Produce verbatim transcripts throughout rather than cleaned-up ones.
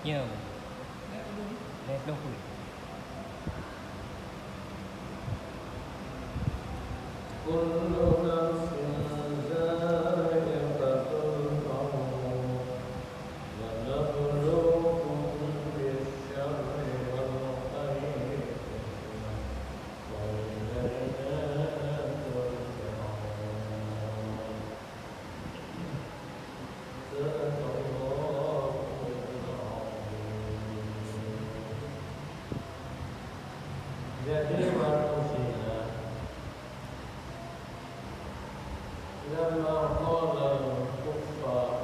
Nyoe. Lhèe ploh peuet. كل نفس ذائقة الموت ونبلوكم بالشر والخير فتنة وإلينا ترجعون. صدق الله العظيم. Jadi manusia لما قال الكفار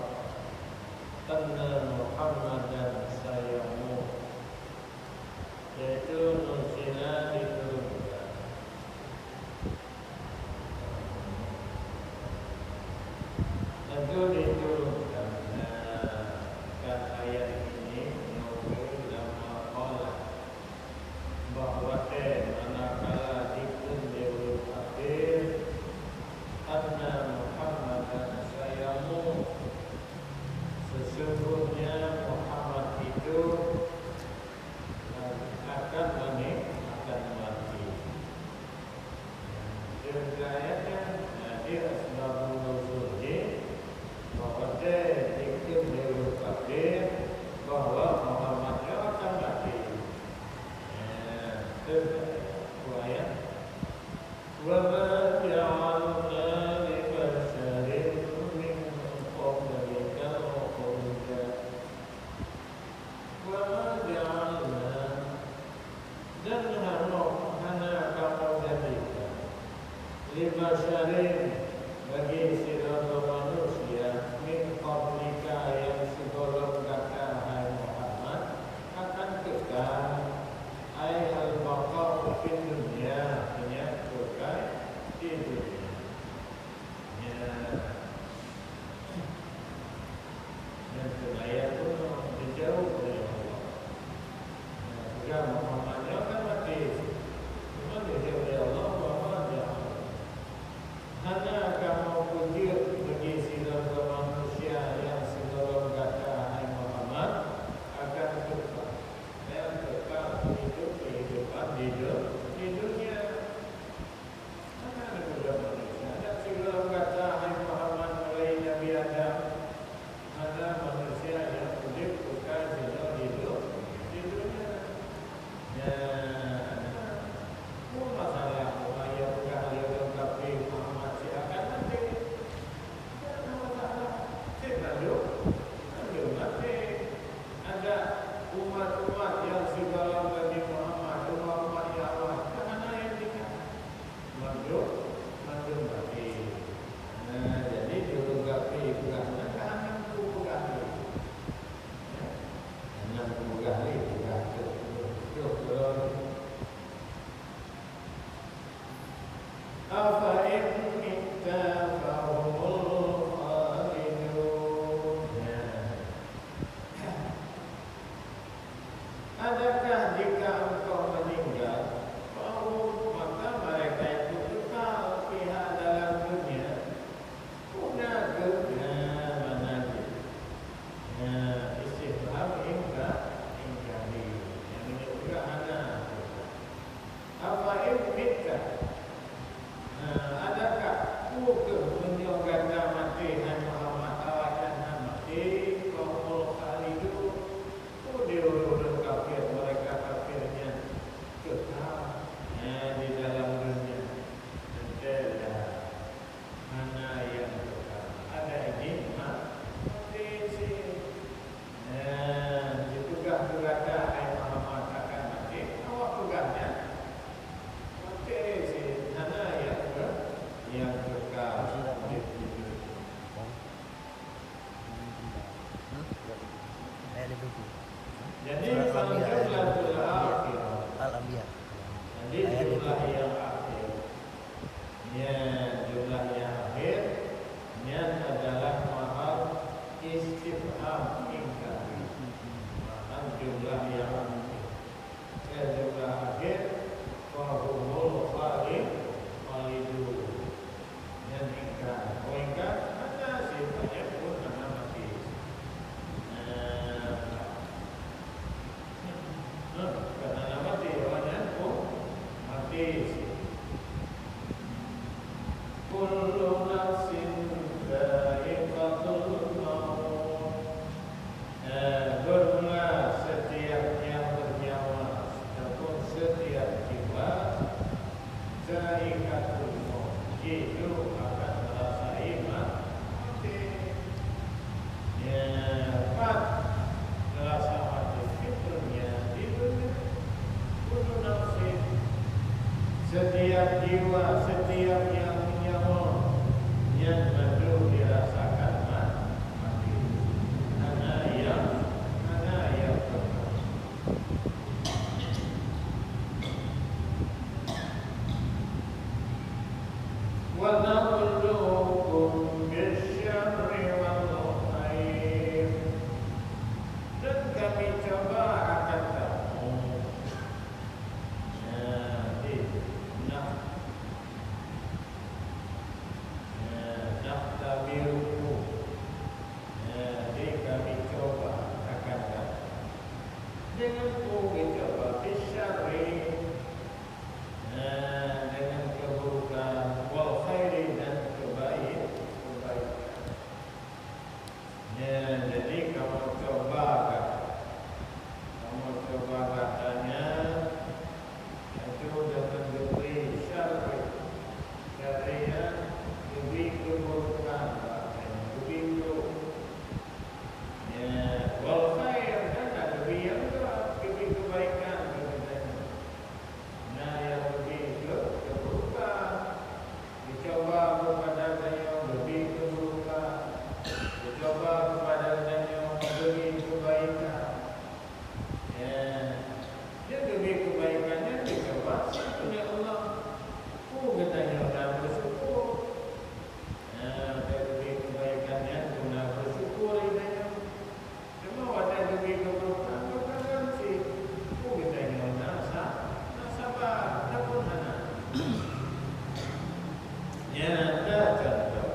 أن محمدا سيموت, yaitu Nuh Sinah diturunkan. Laju diturunkan, nah, kan ayat ini nyoe lam maqalah bahwa watèe manakala dikheun lé ureueng kafir, "Anna Muhammadan sayamut," sesungguhnya Muhammad itu akan mani-, akan mati. Keuhayatan, nah, di asbabun nuzul jih, bahwa watèe dikheun lé ureueng kafir bahwa Muhammad nyoe akan mati. Nah, keuhayatan. وما جعلنا لبشر من قبلك الخلد. وما جعلنا, dan hana, hana kamoe jadikan, li basyarin, bagi sidroe manusia, min qablika, nyang sigohlom gata, hai Muhammad, akan kekal, ai al-baqa'u fid dunya, nyan kekal di dunia. Ya. Nyan keuh ayat pun dijaweueb lé Allah. Nah, peugah Muhammad nyoe kan maté. Cuma dijaweueb lé Allah, Muhammad nyoe. Hana kamoe peujeuet bagi sidroe manusia nyang sigohlom gata, hai Muhammad, akan kekal. Nyang kekal itu kehidupan di du-, di dunia. Hana geupeugah manusia, "Adak sigohlom gata, hai Muhammad, mulai Nabi Adam, hana manusia nyang udeb keukai sinoe di du-, di dunia." Nyan, peue masalah ureueng nyang peugah lé ureueng kafé Muhammad siat akan maté? Nyan peue masalah? Cit mandum, mandum maté. Adak umat-umat nyang sigohlom Nabi Muhammad, umat-umat nyang awai, hana nyang tinggai. Mandum, mandum maté. Nah, jadi dulu gaki peugah, nah, ka hana kupeugah lé. Ya. Hana kupeugah lé, peugah tu. Tu, tu. Afa in mitta fahumul khalidun. Nah. Adakah jika engkau meninggal, fahum, maka mereka itu kekal fiha dalam dunia? Huna keuh, na mana jih? Na istifham ingka-, ingkari. Nyang meunyoe hana. Afa in mitta. Nah, adakah peue keuh meunyoe gata maté, hai Muhammad, awaknyan hana maté, fahumul khalidun, peue di ureueng-ureueng kafir, mereka kafir nyan kekal, nah, di dalam dunia? Teuntèe dah. Hana nyang kekal. Adak jih ma-, maté cit. Nah, jipeugah keu gata, hai Muhammad, akan maté, awak peugah nyan, maté cit. Hana nyang ke-, nyang kekal. Udeb di dunia. Jadi, Surat Al-Anbiya, ayat lima puluh. Al-Anbiya. Jadi, jumlah yang akhir. Nyan jumlah nyang akhir, nyan adalah mahal istifham ingkari. Mahal jumlah nyang akhir. Nyan jumlah akhir, fahumul khali-, khalidun. Nyan ingkar. Oh, ingkar, hana sifat nyang pun hana mati. Nah, Setiap nyang meunyawa, nyan mandum dirasakan ma-, mati. Hana nyang, hana nyang pernah. Wa nabluukum bisyarri wal khair. Dan kami coba akan kamu. Nah, di, nah. Nah, nakhtabirukum. Nah, di kami coba akan kamu. Dengan ku dicoba bisyarri. Nah, dengan keburukan, wal khairi, dan kebaik-, kebaikan. Nah, jadi kamoe coba gata. Kamoe coba gata nyan, yaitu dengan geubri syarri. Syarri nyan geubri keburukan, geubri buruk. Ya, wal khair, dan geubri nyang gét, geubri kebaikan keu geutanyoe. Na nyang geubri keu-, keburukan. Dicoba keupada tanyoe geubri keburukan. Dicoba keupada tanyoe geubri kebaikan. Ya, nyang geubri kebaikan nyan dicoba cit keu Allah. Peue geutanyoe na beusyukur. Nah, watée geubri keubaikan nyan guna beusyukur geutanyoe. Teuma watée geubri keubeurukan, geutanyoe cit. Peue geutanyoe na sa-, na saba, na pun hana. Nyan dah contoh.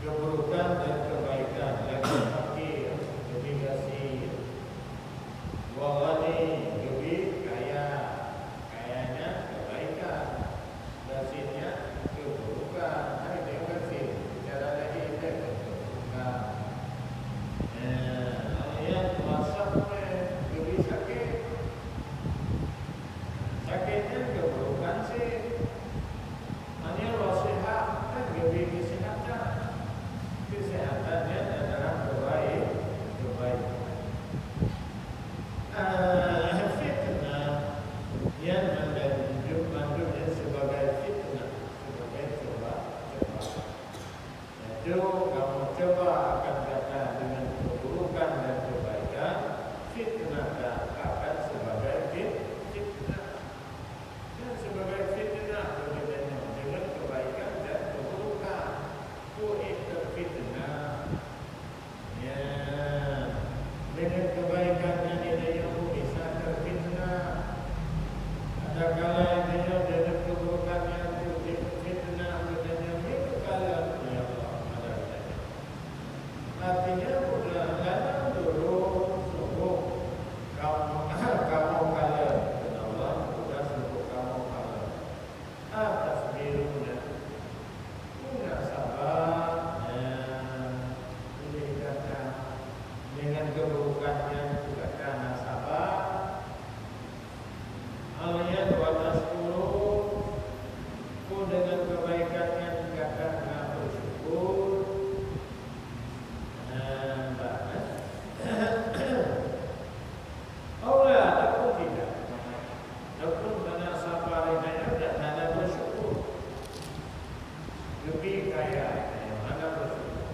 Keubeurukan dan keubaikan, lagée fakir, geubri gasien. Wa ghani, geubri kaya. Kaya nyan keubaikan. Gasien nyan keubeurukan. Hai, dia gasien. Secara lahé dia keubeurukan. Eh, ayat kuasa, eh, geubri sakét. Sakét nyan keubeurukan cit. Meunyoe lôn seuhat, kan geubri keuseuhatan. Keuseuhatan nyan adalah keubaik-, keubaikan. Ah, fitnah nyan mandum, mandum nyan sibagai fitnah, sibagai cuba-, cubaan. Yaitu kamoe cuba akan gata deungon keuburukan dan keubaikan, fitnah dan akan sibagai fit-, fitnah. Dan sibagai fitnah bagi tanyoe deungon keubaikan dan keuburukan. Peue fitnah? Ya, deungon keubaikan nyan tanyoe bisa teufitnah. Kadang-kadang tanyoe deungon keuburukan nyan teufitnah, tanyoe meukalon, ya Allah, pada tanyoe. Artinya, budak dalam dulu sungguh kamoe, kamoe kalon, kheun Allah, budak sungguh kamoe kalon. Atasbiruna, guna saba, eh, uleh gata, deungon keuburukan nyan gata na saba. Al-yad wa tashkuru, peue deungon keubaikan nyan gata na beusyukur. Nah, bah, eh. Aula, ataupun tidak. Ataupun hana saba, hana, hana beusyukur. Geubri kaya, hana beusyukur.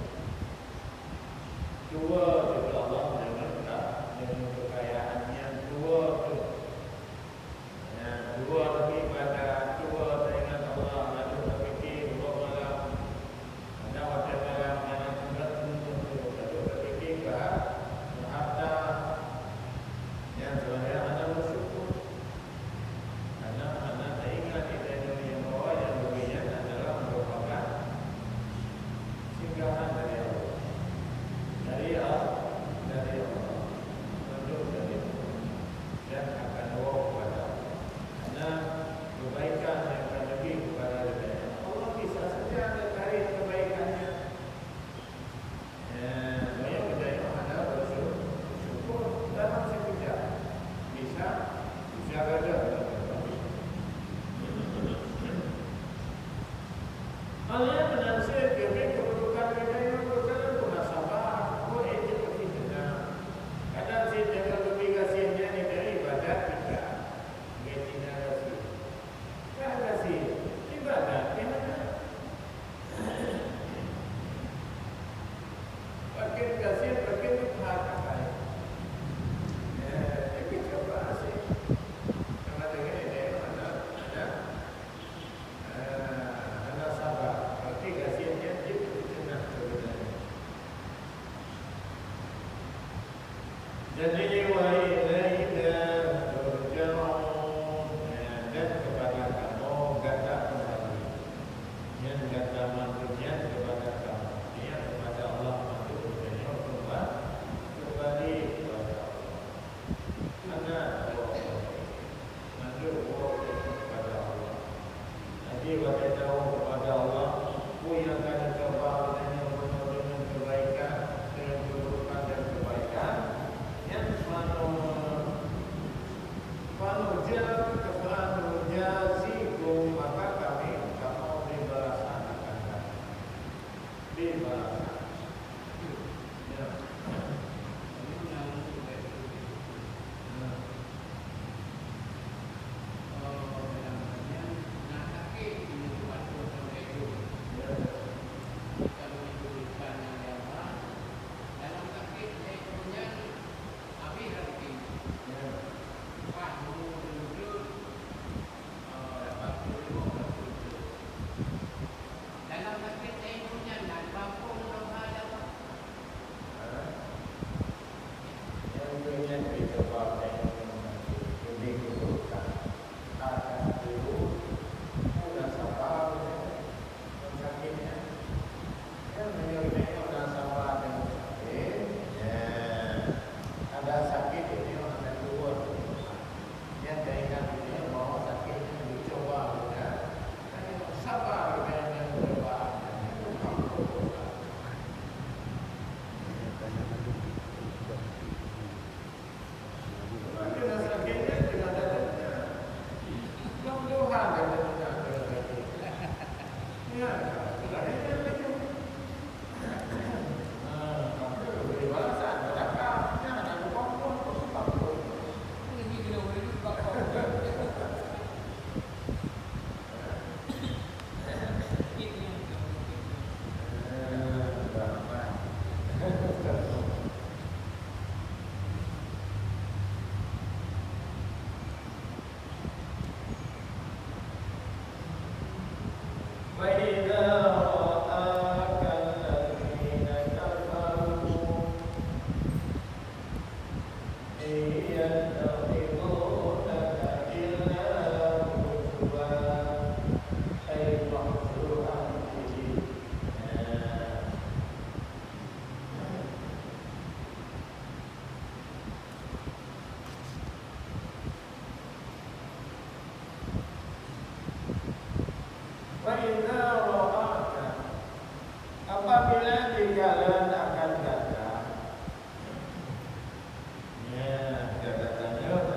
Dua juga Allah deungon ka-, Jadi, wa ilaina turja'un, dan kepada kamoe gata kembali. Nyan gata mandum nyan kepada kamoe, nyan kepada Allah mandum, nyan kembali, kembali kepada Allah. Hana dua. Mandum kepada Allah. Jadi, watée tawöh kepada Allah, peue nyang ka geukeubah geutanyoe bunoe deungon keubaikan, deungon keuburukan dan keubaikan, nyan mano, mano ja, mano jazikum, maka kami, kamoe bri balasan akan kami. Bri balasan. Ya. Ya. Ya. Nyang donya jiteuka teuh ngon sakét, leubeh geupeugah, adak dulu, peue na saba ngon sakét nyan. Nyan meunyoe geutanyoe na saba deungon sakét, nyan, adak sakét geutanyoe akan turun. Nyan keuhai geutanyoe bahwa sakét nyan geucuba geutanyoe, tanyoe saba geutanyoe ngon cuba nyan. وإذا رآك الذين كفروا إن يتخذونك إلا هزوا، أي هزوا به. وإذا رآك, apabila jikalon akan gata, ya, gata tanyoe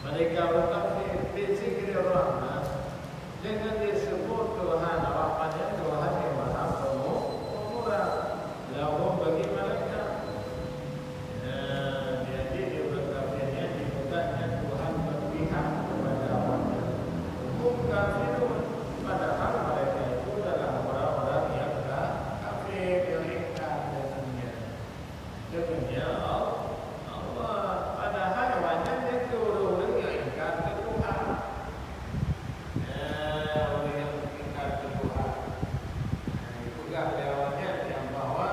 Mereka orang kafir, bisi kira orang, ha? Dengan disebut Tuhan, awak panjang Tuhan yang Maha Pengu-, Pemurah. Lahum, bagi mereka. Ya, jadi di orang kafir nyan dipeugah nyan Tuhan berpihak kepada awaknyan. Hum kafirun, padahal mereka itu adalah orang-orang yang ka-, kafir, yang ingkar dengan Tuhan. Demikian Allah. Padahai awaknyan nyan keuh ureueng-ureueng nyang ingkar keu Tuhan. Eh, ureueng nyang ingkar keu Tuhan. Eh, dipeugah lé awaknyan nyan bahwa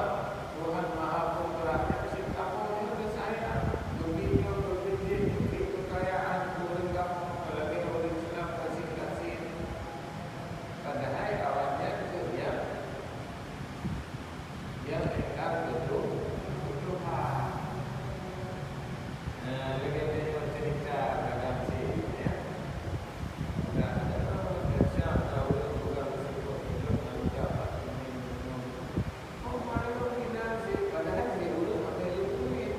Tuhan Maha Pemurah nyan cit kamoe nyoe geusayang. Geubri nyoe, geubri jih, geubri keukayaan keu ureueng kamoe, lagèe ureueng Islam kasih-kasih. Padahai awaknyan keuh nyang Nyang ingkar keu Tuhan. Nah, lagèe nyoe cerita kadang si, ya. Kadang, eh, biasa tahu tukang sipok hidup nang dapat minum. Oh, malu minum si, padahal si dulu pakai duit.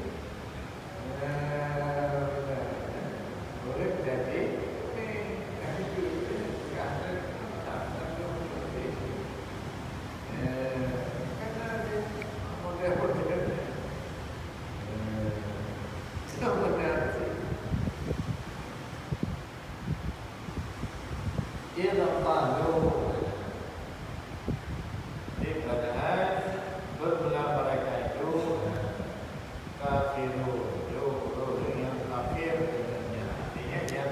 Idza qalu, di padahal bermula mereka itu kafirun, ureueng-ureueng nyang kafir, artinya nyang,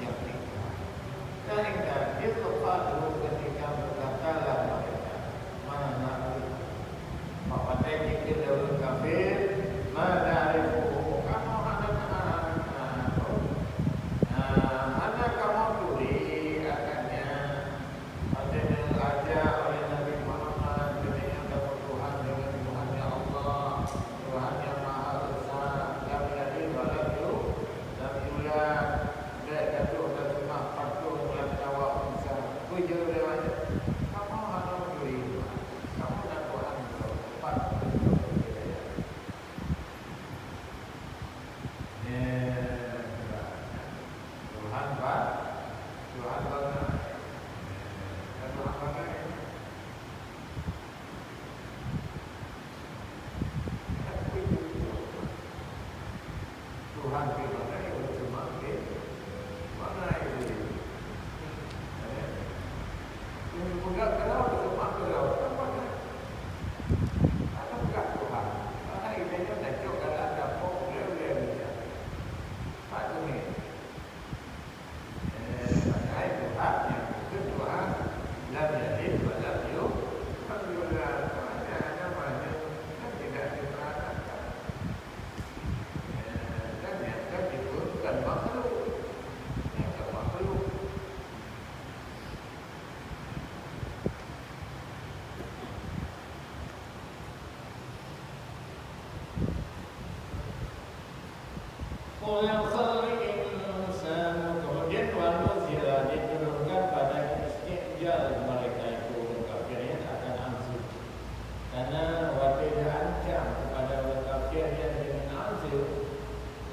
nyang ingkar. Dan ingkar, idza qalu, ketika berkatalah mereka, ma na'rifu, bak watèe jikheun lé ureueng kafir, ma na'rifu, kamoe hana, hana, hana, hana kamoe turi akan nyan. Watèe neuajak oleh Nabi Muhammad, keuneuk tapeue Tuhan deungon Tuhan nyang Allah, Tuhan nyang Maha Esa, lam yalid wa lam yu-, lam yulad, bèk taduek taseumah patong lam kawah Musa. Bujur lewat nyan, kamoe hana meuturi Tuhan. Kamoe na Tuhan droe, pat Tuhan droe. Tuhan ba-, Tuhan bangai. Tuhan bangai. Tuhan pih bangai, cuma pih bangai. Yang peugah keudroe, cuma keudroe, kan bangai. Akan peugah Tuhan. Karena ilèe nyoe tacok dalam dapur ulèe-ulèe Indonesia. Pak Tuhan. Eh, padahai Tuhan nyang keu Tuhan, lam yalid wa lam yu-, lam yulad. Hanya, hanya, hanya, kan tidak diperanakan. Eh, dan nyata itu bukan makhluk. Nyata makhluk. Khuliqal insanu, kemudian manusia diturunkan pada istijal mereka itu, ureueng kafir nyan, akan azab. Karena watèe diancam kepada ureueng kafir nyan dengan azab,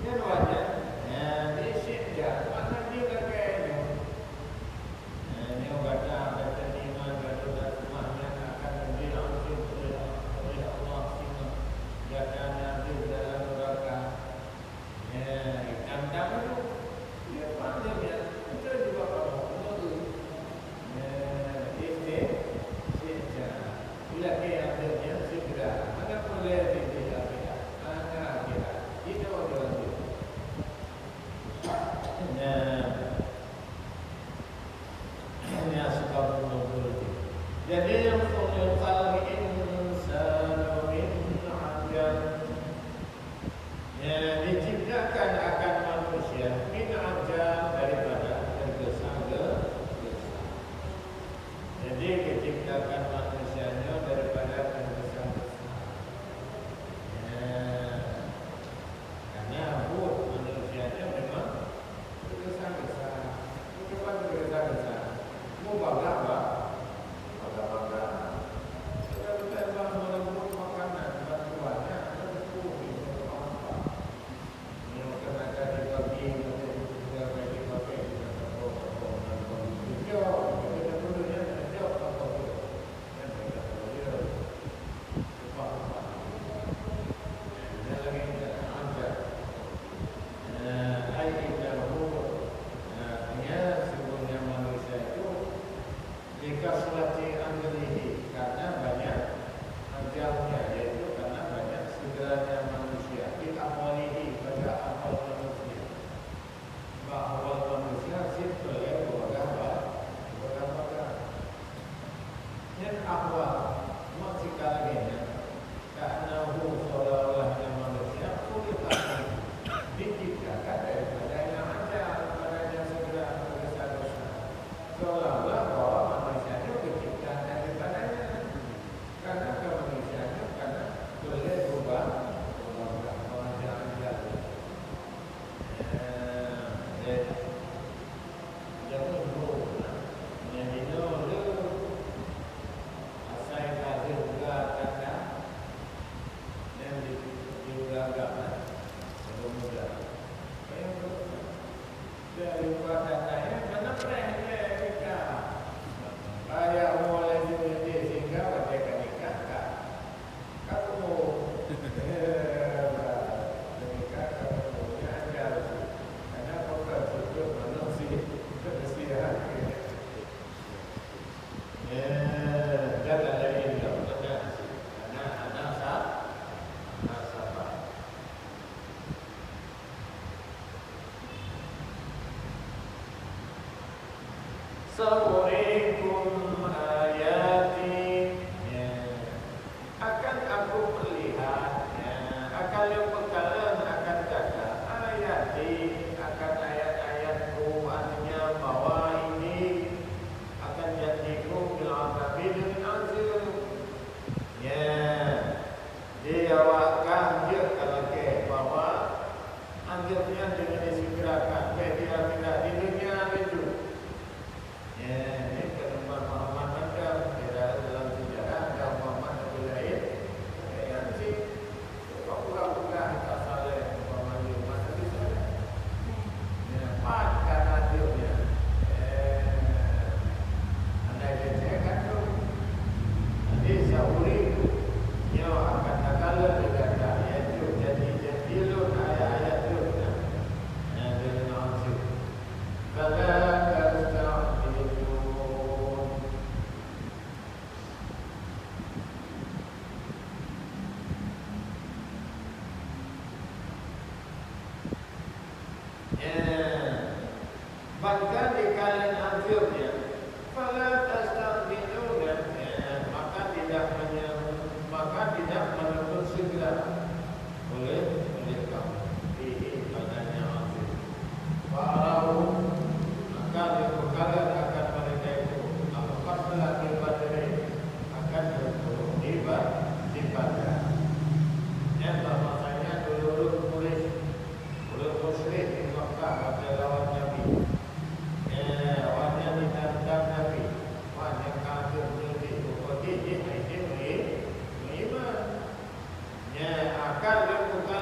nyan watèe nyan, ya, istijal, makna jih lagèe nyoe. Eh, nyoe gata, gata iman, gata taseumah nyan akan geubri azab oleh, oleh Allah singoh. Gata neuazab dalam neuraka. Eh, tantang itu. Dia panggil nyan, beutôi juga kamoe, beutôi. Eh, isti-, isti-, ilakèe azab nyan segera. Hana peureulèe di, di akhirat. Hana akhirat. Itu orang tu. Nah. Ini asbabun nuzul. Jadi, khuliqal insanu min ajal. Ya, diciptakan akan manusia min ajal, daripada tergesa-gesa. Jadi, diciptakan manusia nyoe daripada tergesa-gesa. Ya. Karena buet manusia nyoe memang tergesa-gesa. Bukan tergesa-gesa. Mau bangga, Pak? Bangga-bangga. Kita, kita memang merebut makanan, bantuan, ya, ada betul, ya, apa? Nyoe Bagi mungkin kita bagi pakai kita tak tahu apa orang bagi kerja, kita tak perlu yang kerja apa apa tu. Yang mereka perlu dia. Upah-upah. Dan lagi kita ajar. Eh, ai innahu, eh, artinya sungguhnya manusia itu Likasrati ajalihi, karena banyak ajalnya, yaitu karena banyak segeranya manusia, fi ahwalihi, pada ahwal manusia. Bak ahwal manusia, sit peulée beuragam ba-, beuragam-ragam. Nyan ahwal, mak sikal lagée nyan. Ka'annahu, seolah-olah nyan manusia khuliqa, diciptakan daripada nyang aja, daripada nyang segera tergesa-gesa. Seolah-olah bahwa manusia nyoe geucipta daripada nyan. Karena keu manusia nyoe kana keu lhée perubahan, perubahan, perubahan aja. Eh, eh. Jameun bu, nyang jinoe le asai ka deuh ga tanda, nyang di, di uragam, eh, pemuda. Payah tu. Dari uragam tanda, eh, mana preh le nikah. Payah umur laju laju sehingga watée ka nikah ka. Kamu. Demikian kamu punya ajar. Karena bukan sujud manusia, manusia. Ya, jalan lain yang benar. Karena anak sa-, anak sabar. Saurikum ayati, ya, akan Aku perlihat, ya, akan Lôn peukalon akan gata ayati, akan ayat-ayat-Ku, artinya bahwa ini akan janji-Ku bil azabi deungon azab. Ya. Di awak kah jeuet ka lakée bahwa anggeueb nyan deungon disegerakan, bèk di akhirat, di dunia laju. Nyan, nyan keuneuk Muhammad mantong, di dalam seujarah ada Muhammad Nabi laén, tapi nyan cit, pura-pura ka saleh, umpama nyoe umat Nabi saleh. Nyan, pat ka na jeuet nyan. Eh, andai kata kan tu. Jadi, sauri nyoe akan takalon lé gata, yaitu janji-janji Lôn, ayat-ayat Lôn nyan. Nyan, jadi, maksud. Fala tasta'jilun. Ya. Bahkan di kalian hancurnya. Fala tasta'jilun. Ya. Maka tidak menye-, maka tidak menuntut segera oleh, oleh kamu. Fihi, padanya azab. Fa'arahu, maka dia berkata akan mereka itu, al-qatla bi Badrin, akan terbunuh di Ba-, di Badar. Nyan bahwasanya dulu-dulu Quraisy, dulu musyrik di Makkah, watèe lawan Nabi. Eh, awaknyan ditantang Nabi. Wah, nyang kafir nyoe jih, pokok jih, jih, jih, jih, meuiman. Nyan, akan Lôn peugah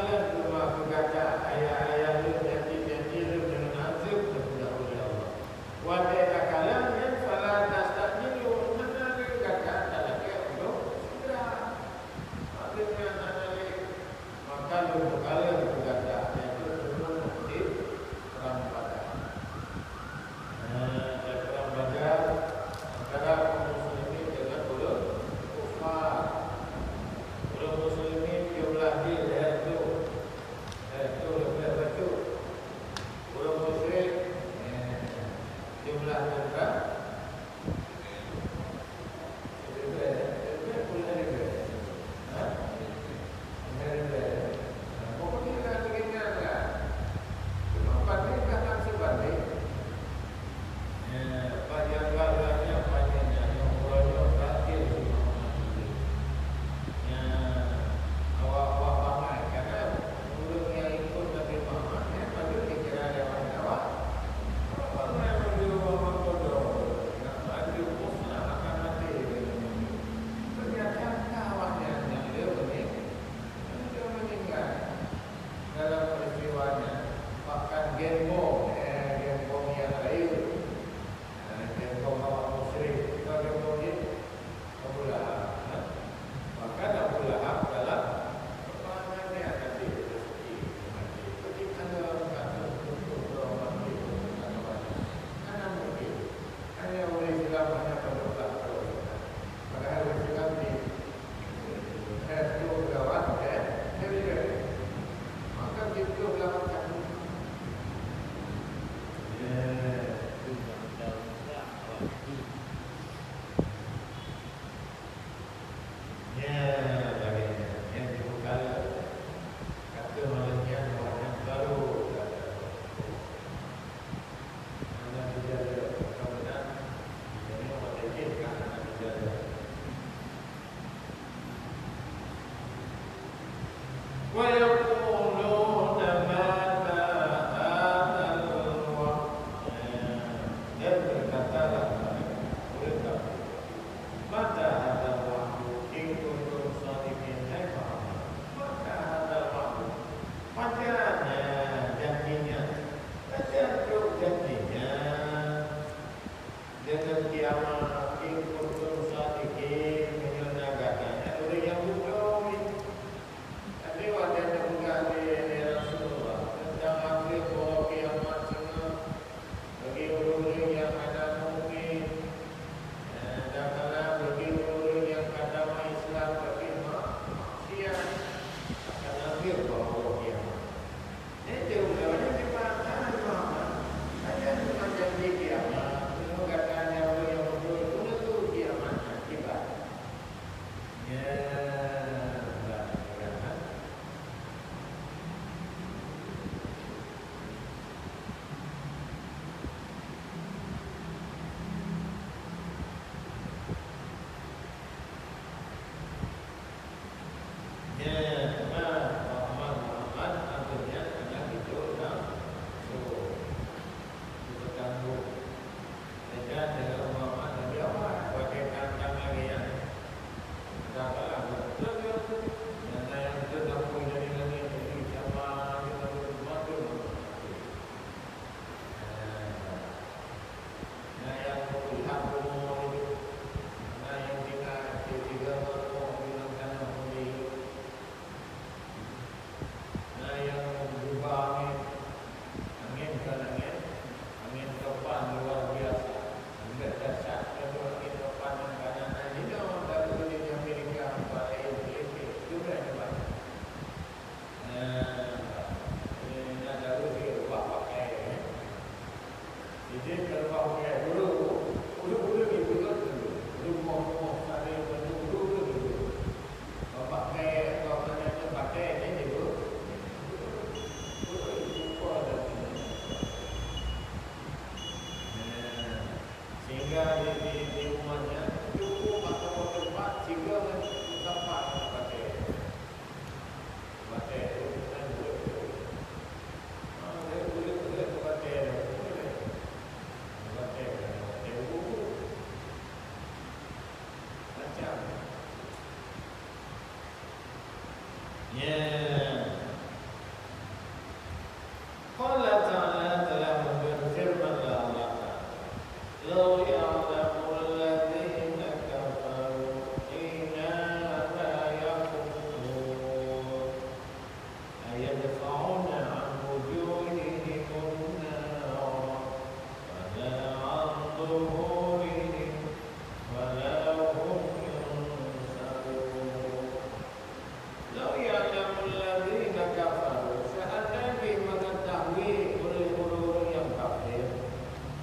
Qala ta'ala, telah berfirman Allah Ta'ala, "Law ya'lamul ladzina kafaru hina la yakuffun, ay yadfa'una an wujuhihimun nar, wala an zuhurihim, wala hum yunsarun." Lau ya'lamul ladzina kafaru, seandai jih mengetahui oleh ureuëng-ureuëng nyang kafir,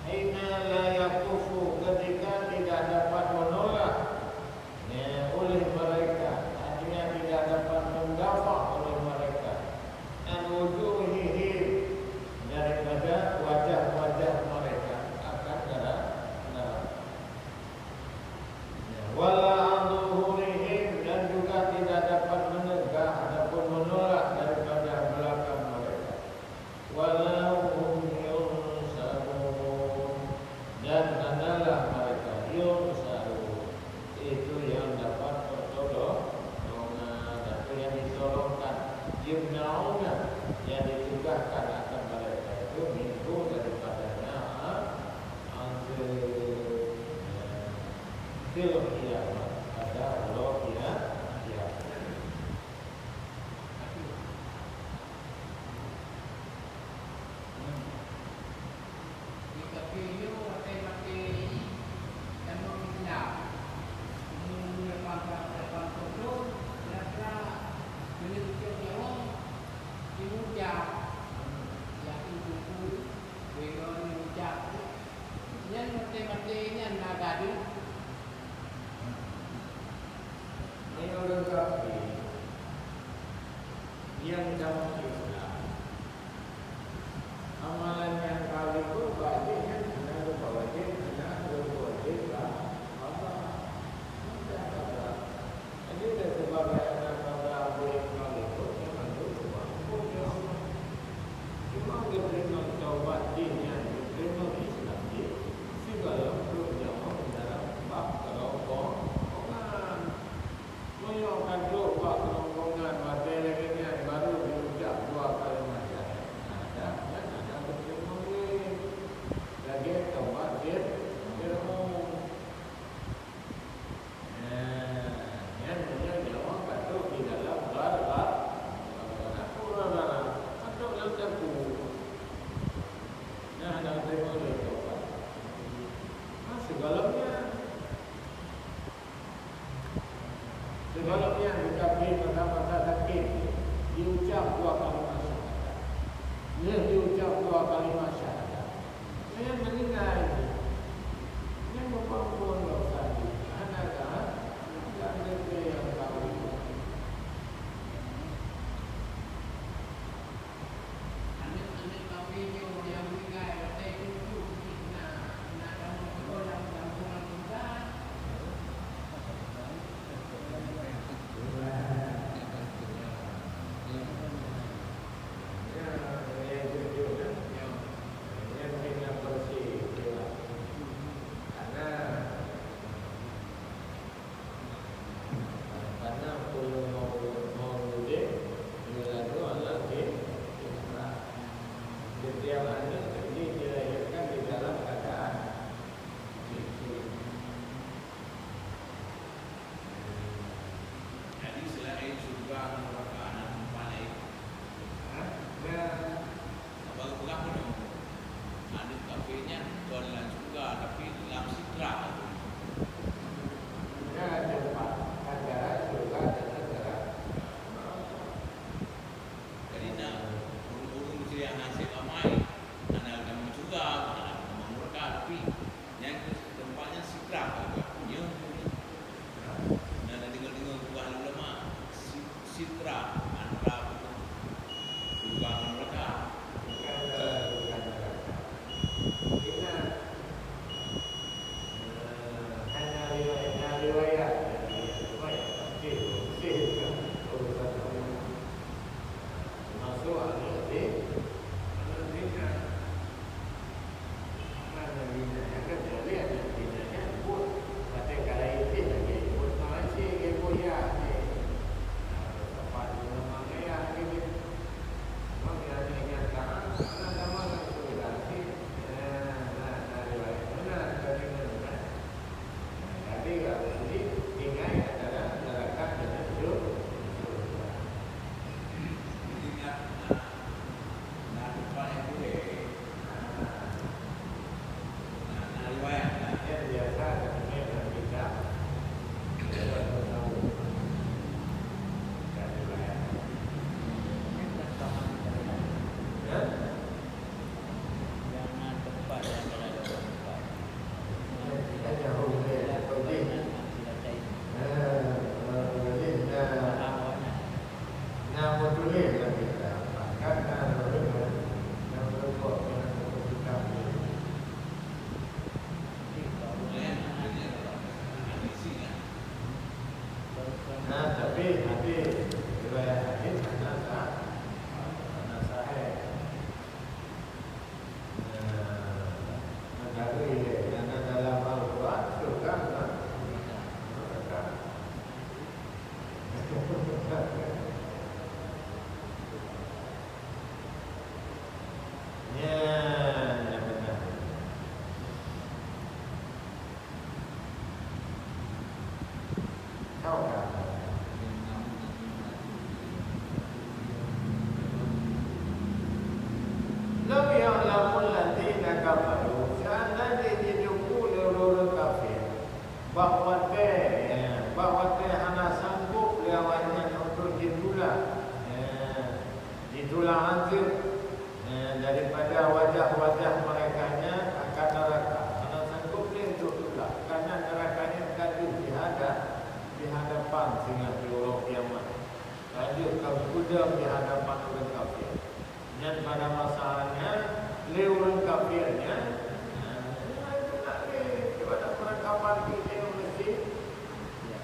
hina la yakufu, ketika tidak dapat menolak, ya, oleh mereka, artinya tidak dapat mendafa oleh mereka, an wujuhihim, daripada wajah-wajah mereka akan nera-, neraka. Ya, wala an zuhurihim, dan juga tidak dapat menegah ataupun menolak daripada belakang mereka. Wala hum yunsarun, dan hanalah mereka yunsarun, itu yang dapat pertolongan, atau yang ditolongkan, yumnauna, yang ditugaskan akan mereka itu minhu, daripadanya, Antu, ya, fil qiyamah, pada Allah ya, ya. Nyan maté-maté nyan na gadeuh. Meunyoe ureuëng kafé nyang ka masuk Islam, amalan nyang ka liput bak jih nyan hana geupeuwajéb, hana geupeuwajéb bak Allah. Hana bak Allah. Jadi, lé sebagai aneuk bangsa Abraham kalipun, nyan mandum geuampôn lé Allah. Cuma geuteurimong taubat jih nyan, geuteurimong Islam jih, sigohlom trok nyoe dalam bak keurongkongan. Meunyoe ka trok bak keurongkongan, watée lagée nyan baru jiucab dua kalimat syahadat. Nah, dah, nyan hana geuteurimong lé. Lagée taubat jih, Firaun. Nah, nyan meunyoe nyoe ka trok di dalam ghar, ghar, ghar, ghar, ghar, ka trok lam daku. Nah, lam teurimong lé taubat. Nah, sigohlom nyan. Sigohlom nyan geukafé masa-masa sakét, jiucab dua kalimat syahadat. Lheueh jiucab dua kalimat syahadat, nyan meuninggai jih. Nyan meupeuamphon dosa jih. Hana ka, hana ka lé nyang ka. Karena peue mau, mau udép, meulalu aneuk di, setiap aneuk di dilahirkan di dalam keadaan miskin. Jadi, selain syurga ngon neraka, na teumpat laén? Hah? Nah, Baru peugah pun nyoe, aneuk kafé nyan kon lam syeuruga, tapi lam sitra. Nah, teumpat antara syeuruga deungon neuraka. Jadi, na ureueng-ureueng meusé hana sép amai, hana tamong syeuruga, hana tamong neuraka, tapi nyan keuh teumpat nyan sitra, nyoe. Na, na deungoe-deungoe peugah lé ulama, si-, sitra antara syeuruga ngon neuraka. Bukan dalam syeuruga ngon neuraka. Ingat, eh, hana riwayat, hana riwayat, hana riwayat, tafsir, tafsir, urusan ulama. Termasuk aneuk di, aneuk di Nyan, lé ureueng kafir nyan, nah, itu nak lé, cuba nak perangkapan kita yang mesti, ya,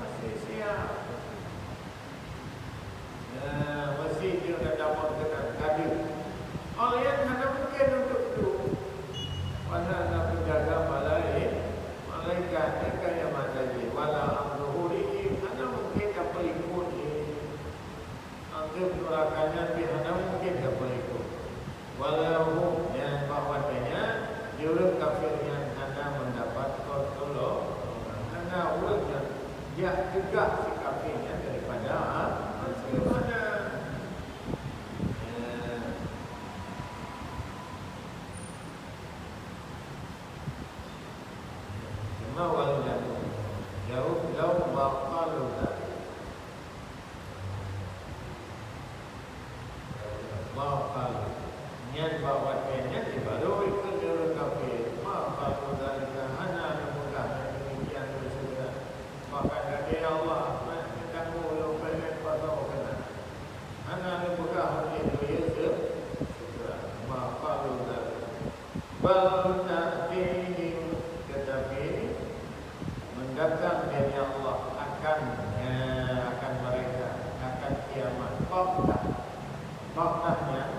mesti siap. Nah, mesti dia dah dapat dengan kadu. Orang yang hana mungkin untuk tu. Mana nak penjaga malai-, malaikat, dia kaya mata je. Wala an zuhurihim, hana mungkin dapat ikut ni. Anggap neraka nyan pih hana mungkin dapat ikut. Walau hum, nyan bak watèe nyan, di ureueng kafir nyan hana mendapat pertolongan. Hana ureueng nyan jak cegah si kafir nyan daripada, ha, masuk mana. Ya. Cuma walau jatuh, jauh, jauh bakal udah. Ma qalu. Nyan bak watèe nyan di baru ikheun lé ureueng kafé. Ma qalu dzalika, hana neupeugah nyan demikian lé syedara. Bahkan gata, ya Allah, neutanggoe lôn peureulèe kuasa keunan. Hana neupeugah lé syedara. Ma qalu dzalika. Bal ta'tihim, tetapi mendatang dari Allah akan, ya, akan mereka, akan kiamat. Baghtah. Baghtah nyan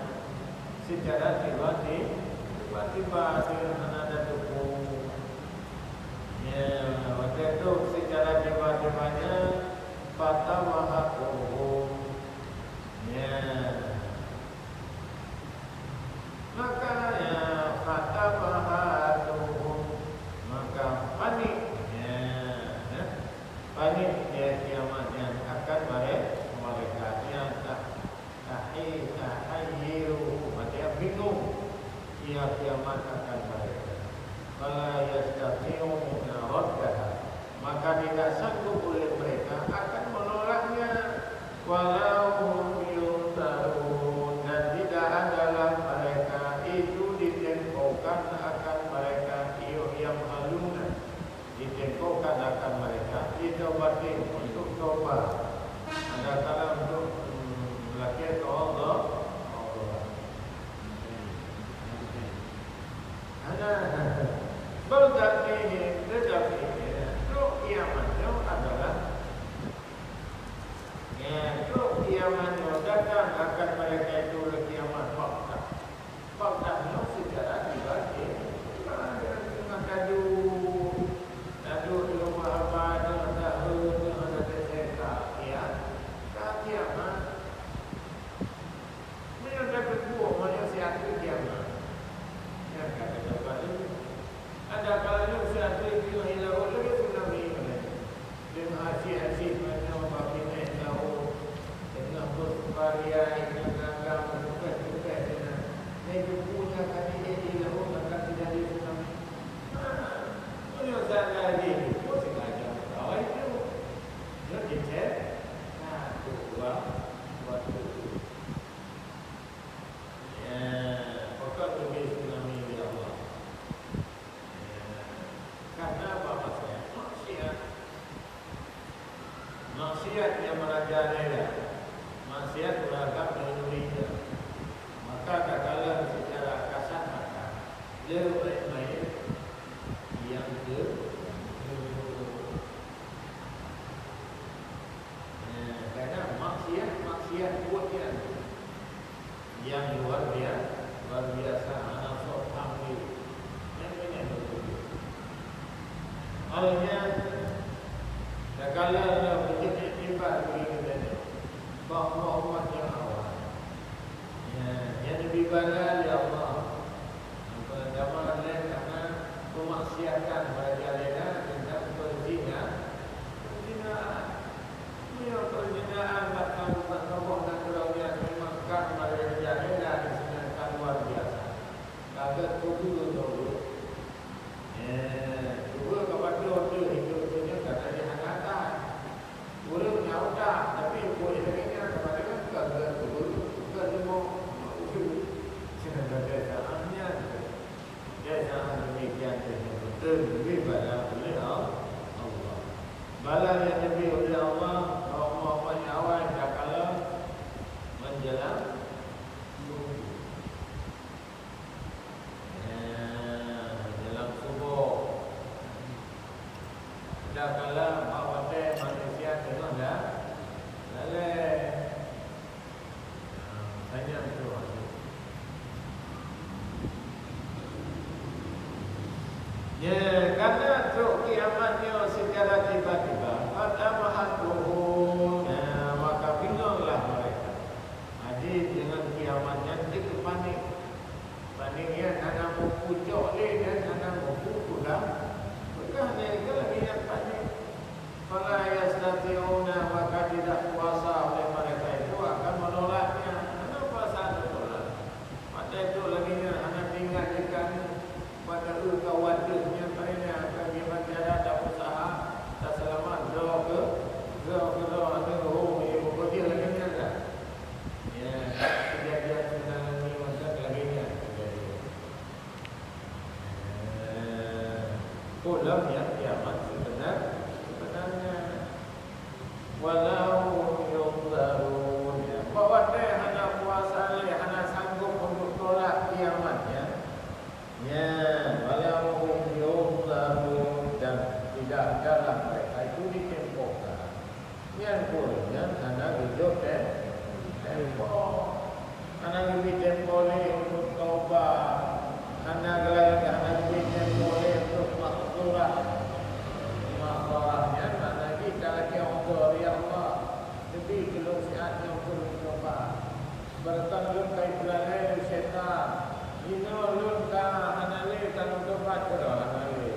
secara tiba-tiba, tiba-tiba, hana ada tunggu. Ya, watèe tu secara tiba-tiba nyan, fatabahathum. Ya. Maka, ya, fatabahathum, maka panik, ya, ya, panik, ya, kiamat nyan akan mere-, mereka, ya, tah-, tahi-, tahayyiruhum, maksudnya bingung, ya, kiamat akan mereka. Fala yastati'una raddaha. Maka tidak sanggup oleh mereka akan menolaknya. Walau hum yunsarun, dan tidak adalah mereka itu ditempohkan akan mereka, iyo, yang haluna, ditempohkan akan mereka, itu batin untuk tobat. Ada kala untuk, hmm, melakèe Allah, Allah. Hana, bal ta'tihim, tetapi, ya, trok kiamat nyoe adalah, ya, trok kiamat nyoe datang akan mereka itu lé kiamat baghtah. Baghtah nyoe secara tiba-tiba, teungoh taduek, taduek di rumoh haba, teungoh tahe, teungoh tateuseka, ya, ka kiamat. Meunyoe ka teupeue, meunyoe siat teuk kiamat, nyan ka teudapat ilmu. Ada kala nyoe siat teuk teungoh ilaweuet lagèe tsunami nyan. Teungoh aséh-aséh nyoe bak binéh laôt, teungoh beuh pariai nyan gagam, leupah-leupah nyan. Nyan teupeu nyan ka jeuet ilaweuet akan teujadi tsunami. Ha, meunyoe siat lagèe nyoe, sengaja meukawen nyoe. Nyoe jicèt, na, dua, dua. Ya, pakon geubri tsunami lé Allah? Ya, karena apa maksudnya? Maksiat. Maksiat nyang merajalela. Maksiat beragam deungon dunia. Maka takalon secara kasat mata, le main-main nyang ke-, Ya, karena maksiat, maksiat buet nyan yang luar biasa, luar biasa, hana soe paham lé. Nyan keuh nyang beutôi. Awaknyan, takalon lom beujeuet iktibar bagi geutanyoe, bahwa umat nyang awai, ya, nyang neubri bala lé Allah. Apa zaman lé Ya, karena trok kiamat nyoe secara tiba-tiba, fatabahathu, ya, maka bingonglah mereka. Jadi, dengan kiamat nyan teuk panik. Panik nyan hana muphom cok lé dan hana muphom peugah. Peugah lé, kan lagèe nyan panik. Fala yastati'una, maka tidak kuasa oleh mereka itu akan menolaknya. Hana kuasa untuk tolak. Watèe trok lagèe nyan hana teuingat lé keu aneuk. Watèe eu ka watèe nyan paléng nyan ka geubancara tapeusaha, taseulamat droe keu, droe keu droe aneuk rhueng, ya, pokok jih lagèe nyan dah. Ya, keujadian seunang nyoe masa lagèe nyan keujadian. Eh, ulôn nyang kiamat seubeuna-, seubeunanya. Wala hum yunzarun. Ya, bak watèe hana kuasa lé, hana sanggob untuk tolak kiamat nyan. Ya, wala hum yunzarun, dan tidak adalah mereka itu ditempohkan. Nyan peue? Nyan hana geujok tem-, tempo. Hana geubri tempo lé untuk tobat. Hana geulai-, hana geubri tempo lé untuk maghfirah. Maghfirah nyan makna jih talakèe udhur, "Ya Allah, neubi keu lôn siat nyang keu lôn tobat. Beureukan lôn ka ipeulalèe lé syaitan. Jinoe lôn ka hana lé ka lôn tobat keudroe, hana lé."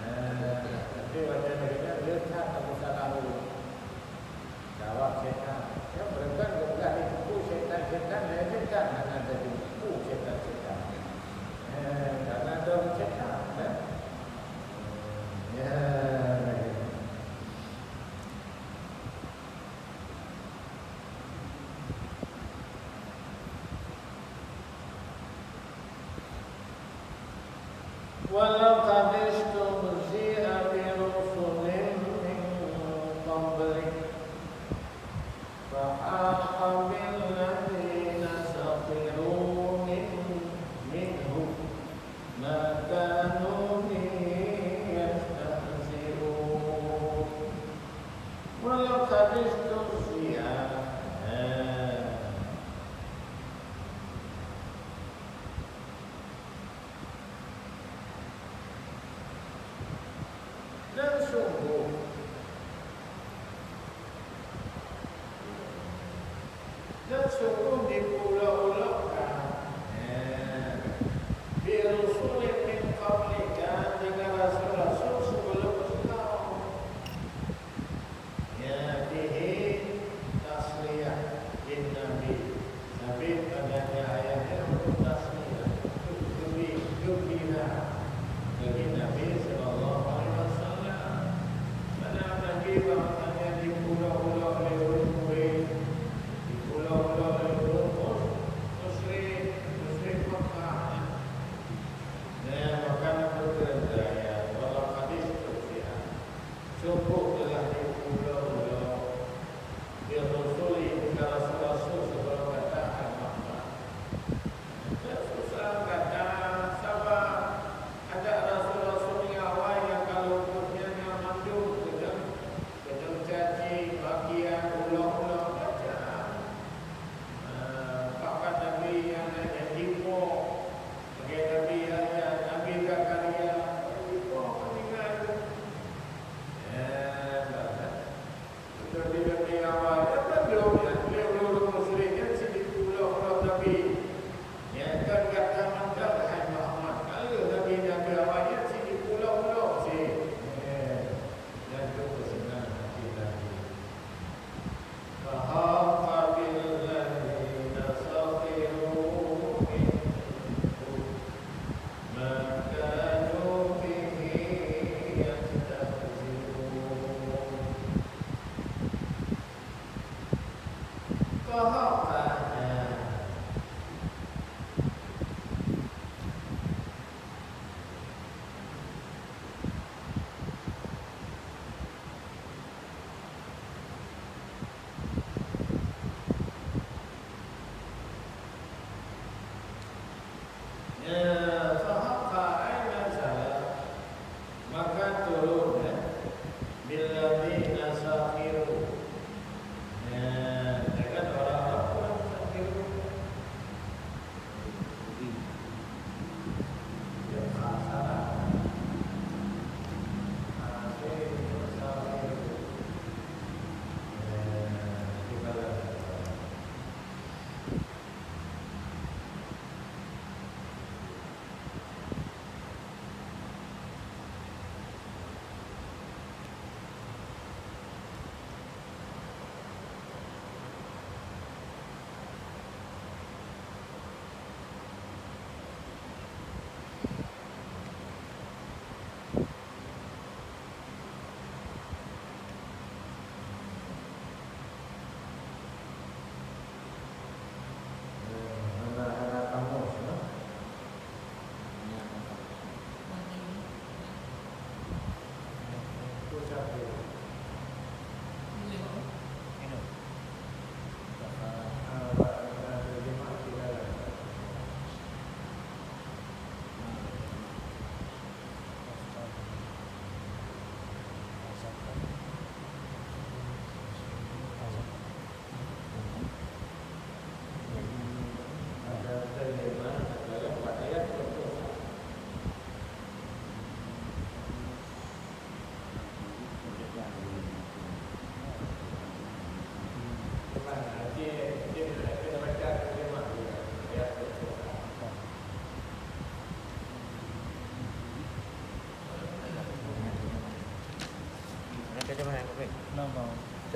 Nah, tapi watèe lagèe nyan le that tapeusalah ulôn. Jaweueb syaitan. Ya, beureukan geupeugah di teungku syaitan-syaitan, laén syaitan hana teungku syaitan-syaitan. Eh, karena ada syaitan, kan? Ya, lagèe nyan. ولقد استهزئ برسل من قبلك فحاق بالذين سخروا من-، منهم ما كانوا به يستهزئون. ولقد استهزئ. Dan sungguh, dan sungguh dipeulok-ulokkan, eh, bi rusulin min qablika, dengan rasul-rasul sebelum engkau. Ya, bihi tasliyah lin Nabi. Nabi padanya ayat nyan untuk tasliyah, untuk geubi-, geumbira bagi Nabi sallallahu alaihi wasallam.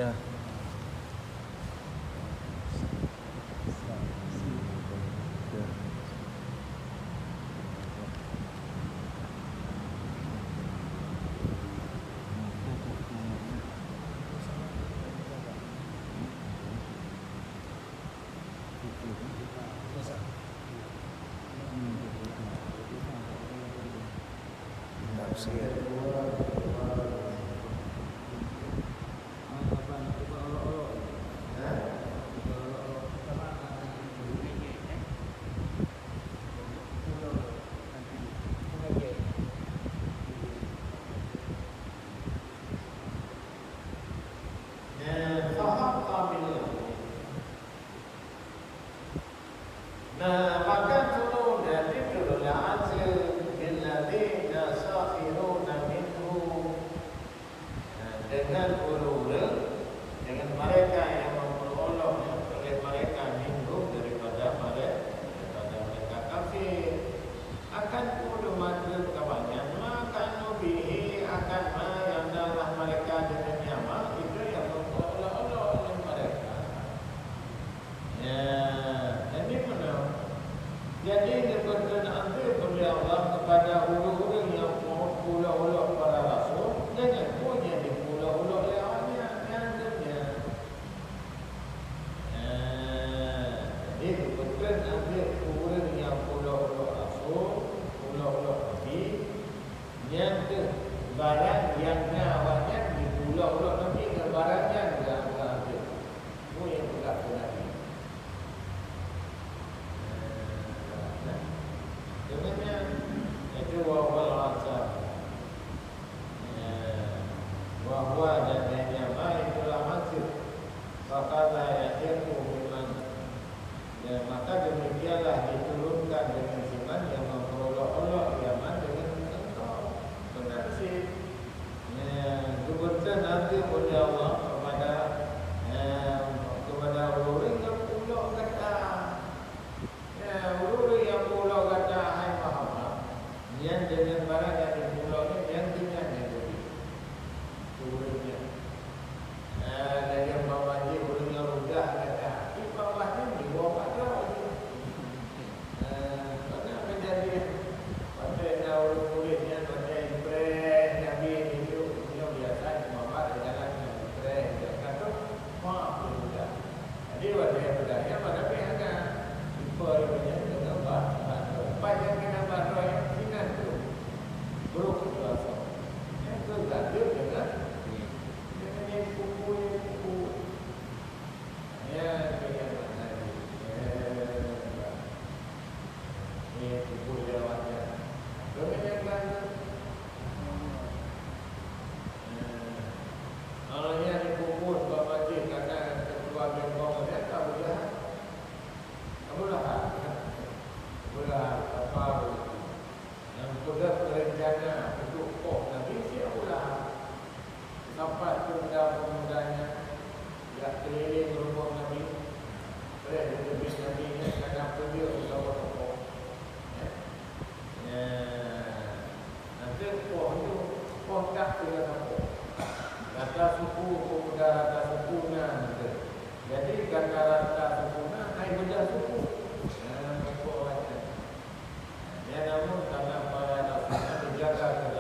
Nah, fahaqqa bil Nah, maka turun dan diturunlah azab bil ladzina sakhiruna minhum. Nah, dengan ureueng-ureueng, dengan mereka yang memperolok oleh mereka minhum daripada mereka, daripada mereka kafir. Akan kudu madeup ka banyak ma kanu bihi, akan ma nyang na lah mereka deungon nyan ma, itu yang memperolok-olok oleh mereka. Ya, jadi meunoe. Jadi, neupeutreun azab oleh Allah kepada ureueng-ureueng nyang ulok-ulok para rasul, deungon peue nyang diulok-ulok lé awaknyan, nyan azab nyan. Ya, jadi, neupeutreun azab ureueng nyang ulok-ulok rasul, ulok-ulok nabi, nyan teuh barang nyang na awaknyan diulok-ulok nabi ngon barang nyan ngon azab. Peue nyang peugah keu Nabi? Deungon nyan, itu wa huwal azab. Ya. Wa huwa, dan nyan ma itulah maksud. Fakadza yadhiqu biman. Ya, maka demikianlah diturunkan dengan siman yang memperolok-olok Yaman dengan engkau. Benar sih. Ya, geupeutreun azab oleh Allah kepada, ya, kepada ureueng nyang ulok gata. Ya, ureueng nyang ulok gata, hai Muhammad, nyan deungon barang nyang diulok nyan, nyan keuh nyan nyang geubi. Ureueng nyan. Ya, lagèe umpama jih ureueng nyang rudah gata, tapi umpama jih jiwoe padum. Eh, karena menjadi, watèe na ureueng murit nyan, watèe jipreh Nabi nyoe, nyoe biasa Muhammad adalah nyang jipreh, jipreh ka troh, maaf lé budak. Jadi, watèe budak nyan, Nabi hana jipreh nyan deungon ba-, bahan droe. Pat nyang keunan bahan droe nyan, sinan troh. Brok keu asoe. Nyan keuh gadeuh deungon, deungon nyang kubu, nyang kubu. Ya, ya, ya, ya. Ya, kubur lewat ya. Kami yang kan. Ya. Kalau yang dikubur, Bapak Haji, karena ketua gembong dia, Abu Lahab. Abu Lahab, ya. Abu Lahab, apa Abu Lahab? Nyang peugah rencana untuk poh Nabi si Abu Lahab. Sapat pemuda-pemudanya jak keliling rumoh Nabi. Treh geuteubiet Nabi nyan kana peudeueng saboh tokoh. Ya. Ya. Nanti poh tu, poh tak tinggal saboh. Rata suku, pemuda rata suku na nanti. Jadi, gata rata suku na, hai beda suku. Ya, tokoh macam. Ya, namun karena para rasul na dijaga keu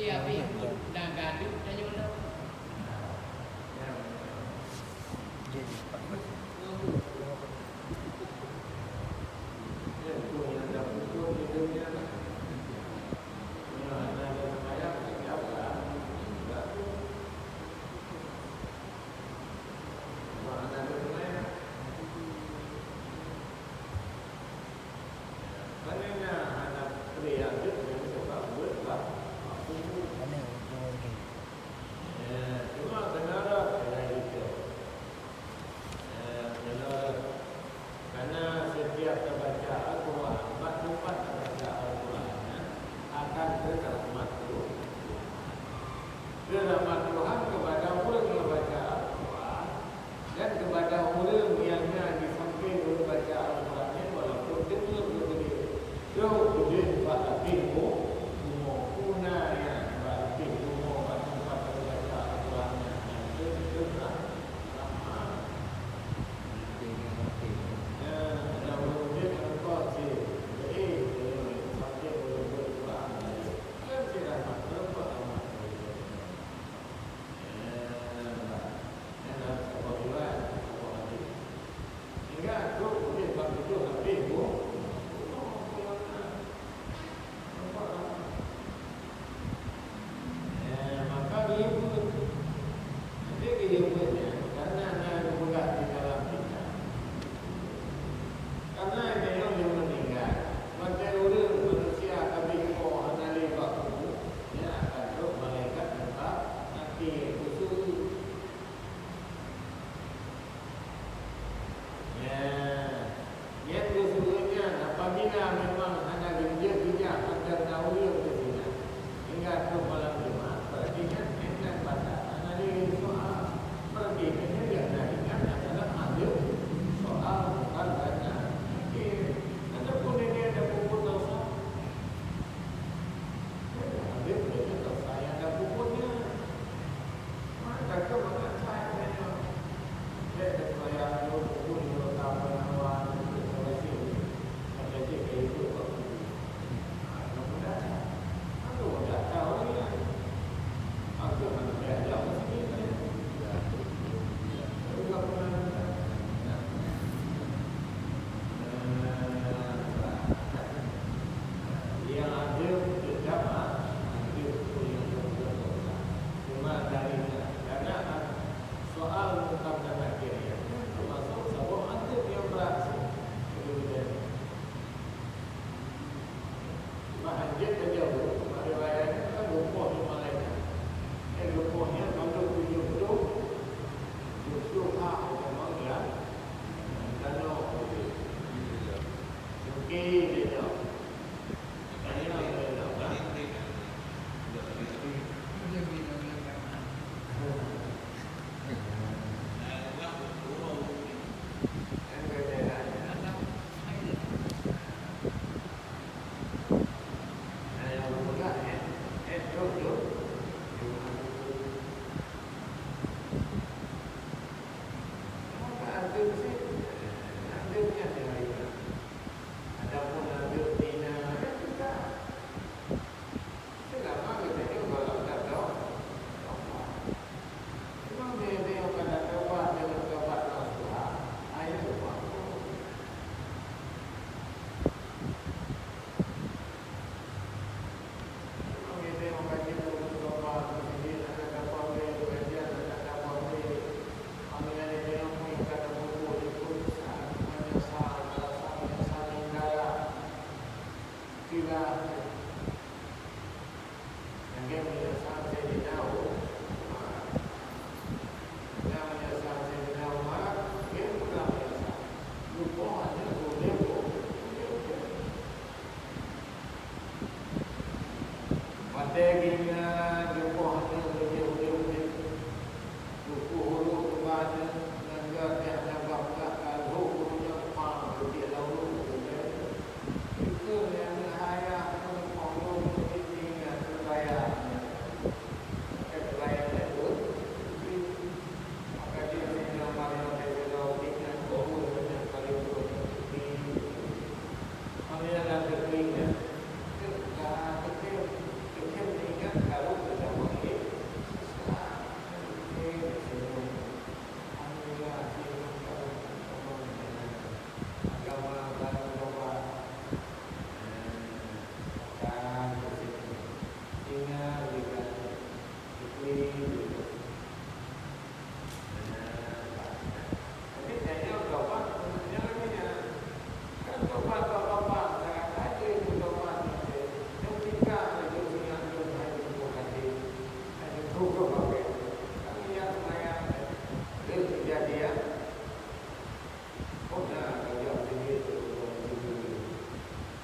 Iya, tapi na gadôh tanyoe lom. Karena setiap tabaca Al-Quran, bak teumpat tabaca Al-Quran nyan akan keu rahmat Tuhan. Keu rahmat Tuhan kepada ureueng nyang baca Al-Quran dan kepada ureueng nyang na di sampéng ureueng baca Al-Quran nyan, walaupun deungon geuh. Trok udeb bak ateueh bumoe, puna nyang bak ateueh bumoe bak teumpat tabaca Al-Quran nyan, nyan keuh rahmat. Eh, maka geuyue beuet. Jadi geuyue beuet nyan, karena na geupeugah di dalam kitab. Karena meunyoe lôn meuninggai, watèe ureueng manusia ka abéh po hana lé bak kubu, nyan akan trok malaikat meuka até khusus. Nyan, nyan keuh seubeunajih nyan, apabila memang hana geujak-geujak mantong na ureueng keu sinan, hingga keu malam Jumat, berarti nyan, nyan batal. Hana lé soal. Berarti nyan, nyan na ringan adalah azeueb soal bukan gata. Oke. Ataupun ini ada puput dosa. Ada puput dosa yang ada puputnya. Nyang adeueng teutab, adeueng peue nyang teupeugah dosa. Teuma dari nyan, karena soal Mungkar dan Nakir nyan teumasok saboh adeueng nyang brat. Teuma hanjeuet tajaweueb, riwayat nyan kan geupoh lé malaikat. Eh, geupoh nyan bandum tujoh ploh, tujoh ploh ha, memang nyang tanoh. Oke, dia jawab. Adapun adeueng tina, ya sudah. Seulama geutanyoe gohlom tatobat. Memang meunyoe ka tatobat deungon tobat nasuha, ayo, Watèe geuingat geupoh aneuëk lagèe ureueng udép, teupeu uroe teuba nyan, nanggroe teuh hana bah peugah ka lhôk uroe nyan pang, beudôh lam uroe. Dikeue lé aneuëk ayah nyan, poh lôn udép ingat teubayang nyan. Ka teubayang nyan, maka jih Saidina Umar nyan lagèe droe udép nyan, poh lôn udép nyan. Panggilan dan teuingat, teuka, teukem, teukem ingat karu Uroe pagée, kami jak seumayang, lheueh keujadian, oh na, ka jak sijeuet keu ureueng teungku.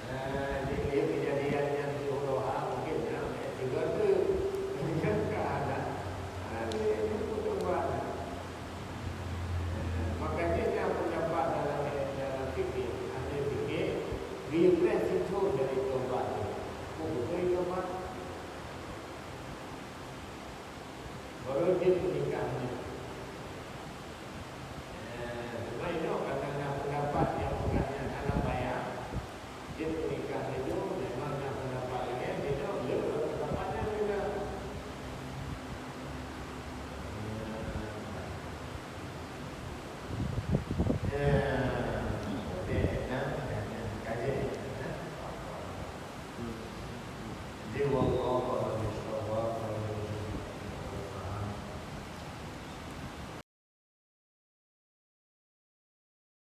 Nah, di lheueh keujadian nyan siuroe ha, mungken nyan ék sigoe teuk. Kan ka hana, hana lé nyang peutobat. Nah, maka jih nyan peundapat dalam, dalam fikih, ahli fikih, geuyue preh sithôn dari tobat nyan. Peue beutôi tobat? Baru jeuet peunikah nyan. Eh, teuma inoe ka na peundapat nyang peugah nyan hana payah. Jeuet peunikah nyoe memang na peundapat lagée nyoe, le peundapat nyan juga. Eh, eh, oke, nah, nah, nah, kaji, nah. Jadi, wallahu